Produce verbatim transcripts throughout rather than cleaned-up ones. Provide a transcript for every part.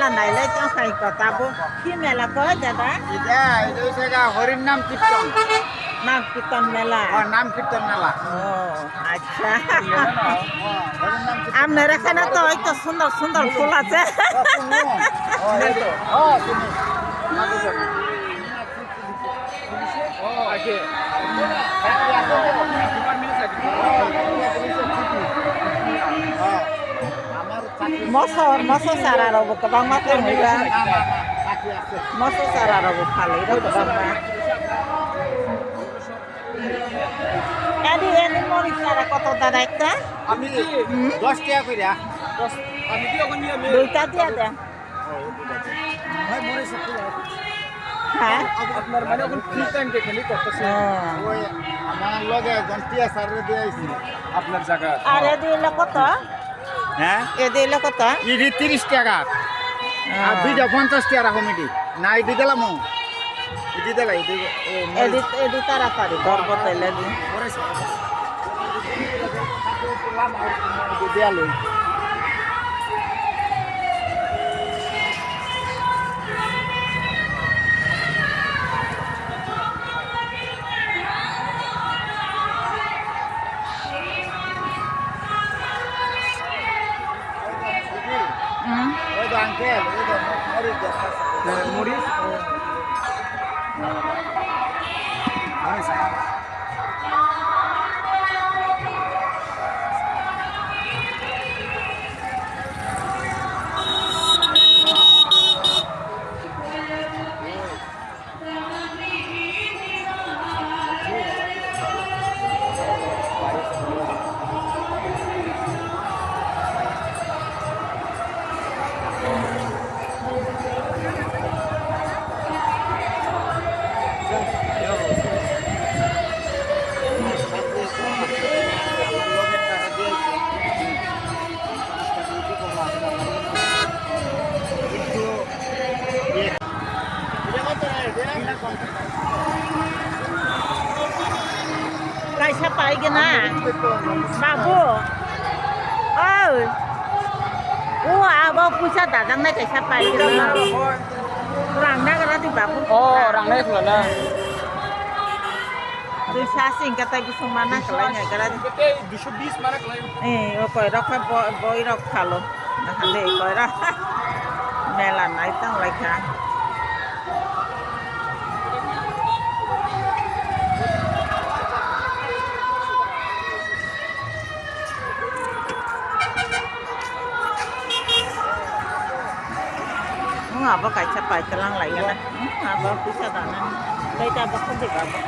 Nailai tong khai ko tabuk. Ki mela ko dada? Ida, ida se ga Horin Nam Kirtan. Nam Kirtan mela. Oh, Nam Kirtan mela. Oh, acha. Oh, Horin Nam Kirtan. Am mere khana to oi to sundor sundor phul ache. Oh, sundor. Oh, ito. Oh, sundor. Moso, moso sara rok bo kwbangma tongwi ba. Moso sara rok bo phalwi rok kwbangma. Edi, edi moris sara koto dada ekta? আমি Hmm? দশ টাকা কইরা। দশ, আমি কি ওখানে নিয়ে আমি Duita diya de. হ্যাঁ? আপনার মানে এখন ফ্রি টাইম যেখানে করতেছে। হ্যাঁ। ওই আমার লগে একজন টিয়া স্যাররে দিয়ে আইছি। আপনার জায়গা। আর এদি হইলো কত? হ্যাঁ? এদি হইলো কত? ইডি তিরিশ টাকা। হ্যাঁ। আর দুইটা পঞ্চাশ টাকা রাখো মিডি। না, ইডি দিলাম। ইডি দিলা, ইডি, এ, মরিচ। এদি, এদি তাড়াতাড়ি, বরবত এলে দি। মরিচ। Hmm? Moris. Kaisa paigwna, babu. Oi. O abo puisa dajaknai kaisa paigwna. Rang nagra di babu. Oh, rang nai khulana. Duisa sing kata bising mana kalai nagra di. Duiso bis mana kalai. Eh, o koi rok kha bo-, boi rok phalo. Nahale koi rok. Mela nai tang lai kha. Wng abo kaisa paitwlang lai gana. Wng abo puisa danani. Tei ta abo khundi ba abo.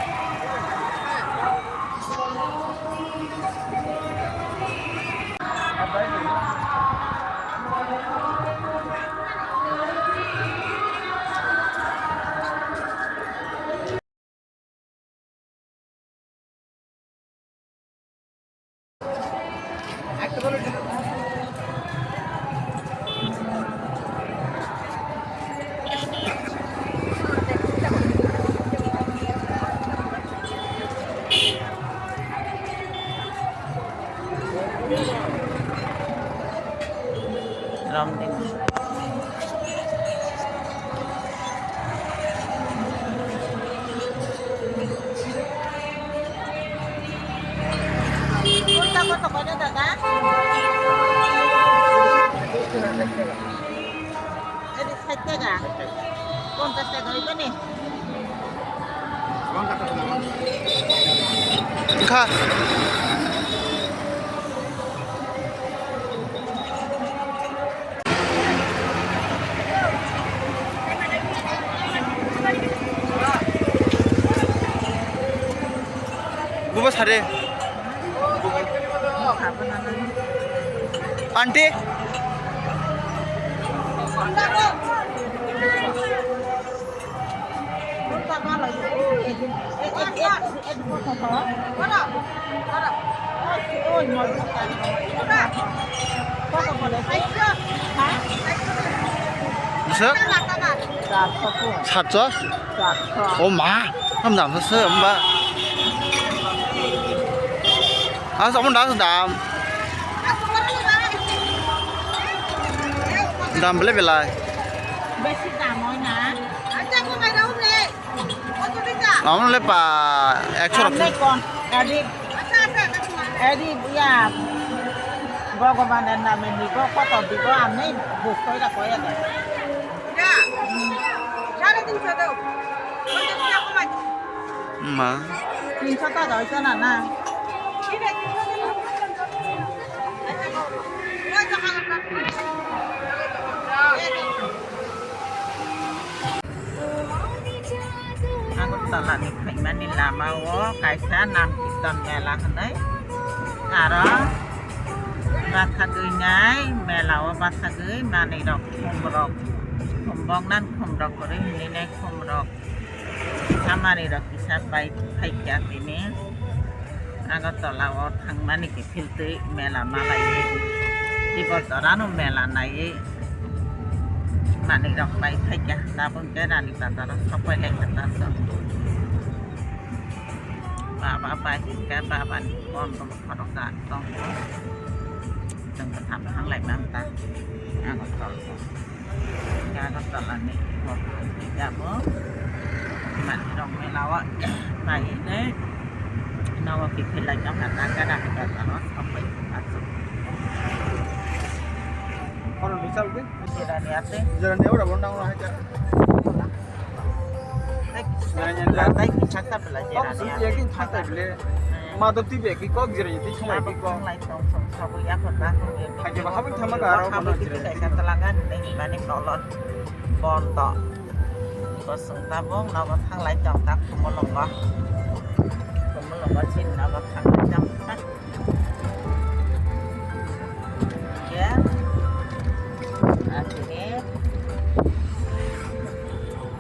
Ramdin. Kurta koto kono dada? Edi sait taka. Ponchas taka hoibo ni? Kha. Bubo sare. Aunty. Bwswk? Satso? O ma, tam dam sa se hwnba. Asa omo das dam. Dam belai belai. Besi dam oi na. Acha ko mai rau le. Omo le pa ekso rok. Adi, adi ya. Bhagwan er name ni bo koto dibo, ami bukoi ra koya de. Ya. Sare tin so do. Ma. Tin so ta doi ta na na. Agartala ni phaimani lama o kaisa Nam Kirtan mela hwnwi aro bathagwi nai mela o bathagwi manwi rok khum rok khum bok nan khum rok kwrwi hwnwi nai khum rok kisa manwi rok kisa pai phaikya tini. Agartala o thangmani kiphiltwi mela malaiwi, teibo jorano mela naiwi manwi rok pai phaikha. Tabuk khe Rani Bazar o sokpai laikha taso. Baba bai hinkhe baba ni phone rok khoroksa tongo. Chwng kwtham thanglai manta Agartala. Agartala ni hotel ni jabo. Manwi rok mela o nai ne. Nogo kiphilai tongkha ta gara gara taro sokbai tongkha. Kono ni chalwi? Jirani ate. Jirani ora bo nang hai ja. Jirani ate. Tei kisa ta bela jirani ate. Yakin thang tai bele. Madop ti be ki kok jirani ti thang lai ki kok. Thang lai tong tong sabo ya kho ta. Hai je ba habang thama ga aro kono jirani. Kaisa tala gan nei mani kolon. Bondo. Bosong tabung nogo thanglai tong ta khumulwngo. Khumulwngo chini nogo thanglai tong ta. Ya. Atini.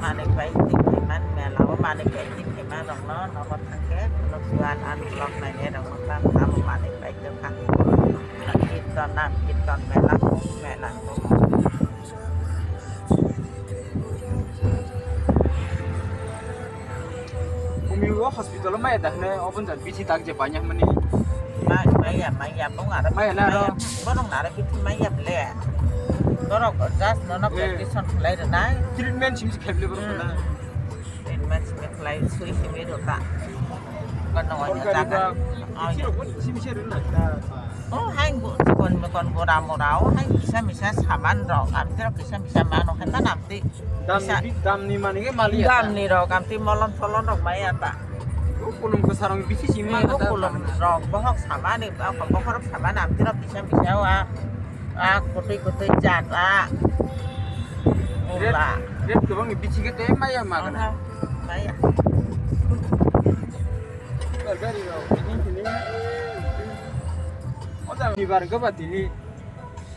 Manik bai twi phaiman mela o manik bai twi phaiman rokno nogo thangkhe khuluk suan ani vlog nainai rokno tamo manik bai tongkha. Kirtan na kirtan mela mela. Kumio hospital o maya dakhne obon jan bithi tak je banya mani. Maya, maya, maya, bong ara maya na ro. Borong ara bithi maya ble. Borok just nono practice on khlai rwnai. Treatment simsi kheble borok na. Treatment simsi khlai sui simi rota. Kono wanya jaga. Bithi rok boni simsi rwnai. Oh, hai go kon kon gora mora o hai kisa misa saman rok amtero kisa misa mano hai ta namti. Damni damni mani ke mali ya. Damni rok amti molon solon rok mai ata. O kulum ko sarong bisi sima o kulum rok bohok samani bohok samani amtero kisa misa wa. A kutui kutui jat a. Ula. Ret kebang bisi ke te maya magana. Maya.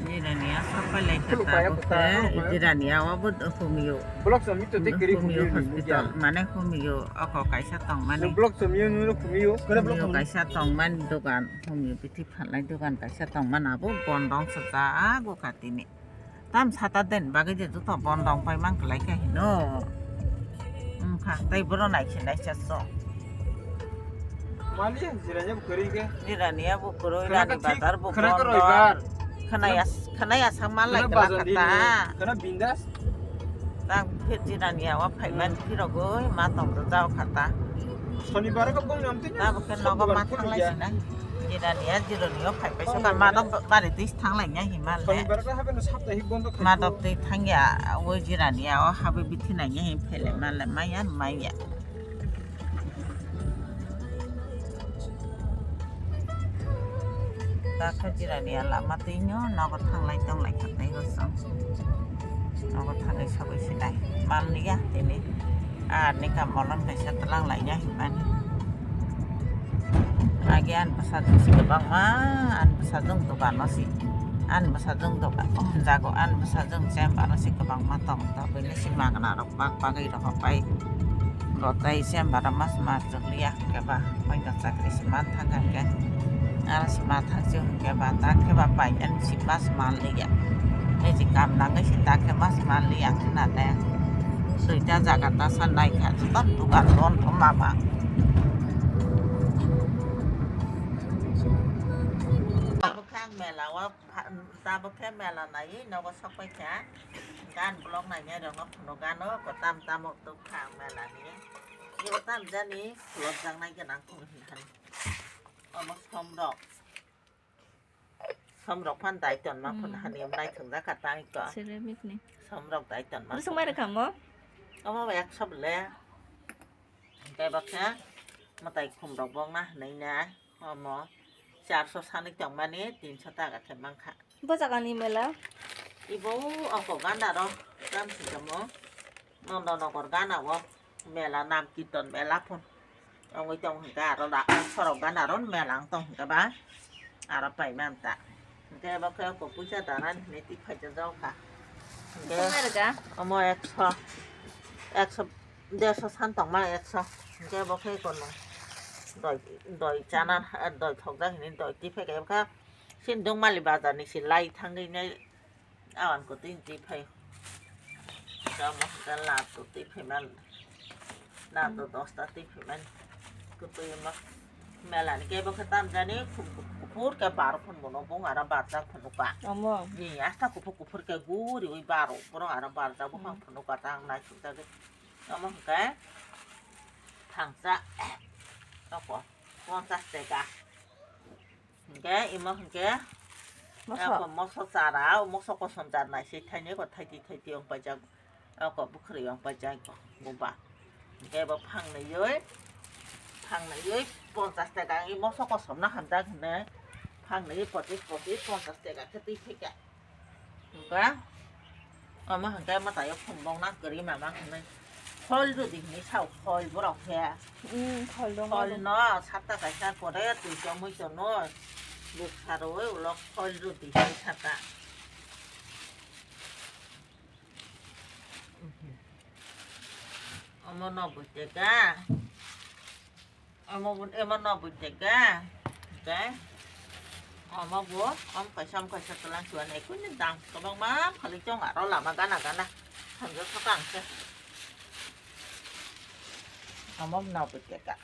Jirani a sapai lai kha tabuk khe, jirani a obo humio. Humio hospital, mane humio oko kaisa tongmani. Humio kaisa tongmani dogan, humio bithi phalnai dogan kaisa tongmani abo bondong sajak o kha tini. Tam sata den bagwi je joto bondong pai mang klai kha hino. Wngkha tei bono nai khe nai cha so. Mali jirani bo kwrwi khe. Jirani bo kwrwi, khwna Rani khe thik, bazar bo khwna khe bondong. Roibar. Khwnaya, khwnaya sak man lai khwna kla bazar khata. Dini, khwna bindas. Tang phir jirani o phaiman phirogwi ma tong to jao khata. Shonibar khe bong nam tini. Tabo khe nogo ma thanglai sinai. Jirani a jirani o phai pai soka madok bari twi thanglai nya himal le. Madok twi thangya o jirani a o habwi bithi nai nya hi phele mal le maya maya. Dakha jirani a lama twi no nogo thanglai tonglai kha tei hosong. Nogo thangwi sogwi sinai mal niya tini. Ar ni kam molon kaisa tlang lai ya himani. Agi an bwsajwk si kwbangma, an bwsajwk dogan o si, an bwsajwk dogan o hwnjago, an bwsajwk chamber o si kwbangma tong tong buini si magna rok bak bagwi rohor pai. Bo tei chamber o mas mas chwk liya hwnkhe ba poito chakri si man thang kha hwnkhe, aro si man thang si hwnkhe ba ta khe ba pai ani si mas man liya. Niji kam nangwi si ta khe mas man liya hwnna de. Duita jaga ta sa nai kha, joto dugan bon thoma ba. Mela o pha-, tabuk khe mela naiwi nogo sokpai kha. Gan vlog nainai rokno phunuk gano, ko tam tamo tuk kha ang mela ni. Ego tam jani khulok jaknai gwnang thung hin han. Omo som rok. Som rok phan dai ton ma phun Hmm. hani naithok jak kha tang ko. Ceramic ni. Som rok dai ton ma. Bwswk mai rwkha mo? Omo bai ekso bole. Tei baksa mwtai khum rok bok na hinwi na. Omo charso sanwi tongmani tinso taka khe mankha. Bo jaga ni mela? Ibo oko ganda ro, gan sitamo. Nondonogor gana o mela, nam kirton mela phun. Ongoi tong hwnkhe aro da, sorok gana ro mela wng tong hwnkhe ba. Aro paimanta. Hwnkhe bo khe oko puisa danan hinwi tik phai jajao kha. Hwnkhe Bwswk mai rwkha? Omo ekso, ekso, derso san tongma ekso. Hwnkhe bo khe kono doi, doi chana, doi thokjak hinwi doi tiphai kha. Sindong mali bazar ni se lai thangwi nai awan ko tin tiphai. Tamo hwnkhe lato tiphai man. Lato Hmm. dosta tiphai man. Kutui ma. Mela ni kebo khe tam jani, phung kuphur khe baro phun bono bung aro barjak phunukha. Omo. Ni asta kuphur kuphur khe guri ui baro, borok aro barjak buphang Hmm. phunukha ta ang naisuk jagwi. Omo hwnkhe thangsa, oko, ponchas teka. Hwnkhe imo hwnkhe Moso. Oko moso chara, o moso kosom chara nai se thaini ko thaiti thaiti wng paijak. Oko bwkhwrwi wng paijak buba. Hwnkhe bo phangnaiwi, phangnaiwi ponchas teka wngwi moso kosom no hamjak hinwi phangnaiwi pochis pochis ponchas teka khe twi phika. Hwnkhe omo hwnkhe mwtai o phunukna kwrwi mama hwnwi khol rwdi hinwi sao, khol borok khe. Hmm, khol dong Khol aro. No satta kaisa pore twi chomwi tono bwkha rwwi ulo khol rwdi hinwi satta. Omo no bwteka. Omo bo, emo no bui tega. Tei omo bo, om kaisa, om kaisa twlang chuan ekuni dang kwbangma phalwi tong aro lama gana gana. Hamjak kha ang se. Omo no bui tega.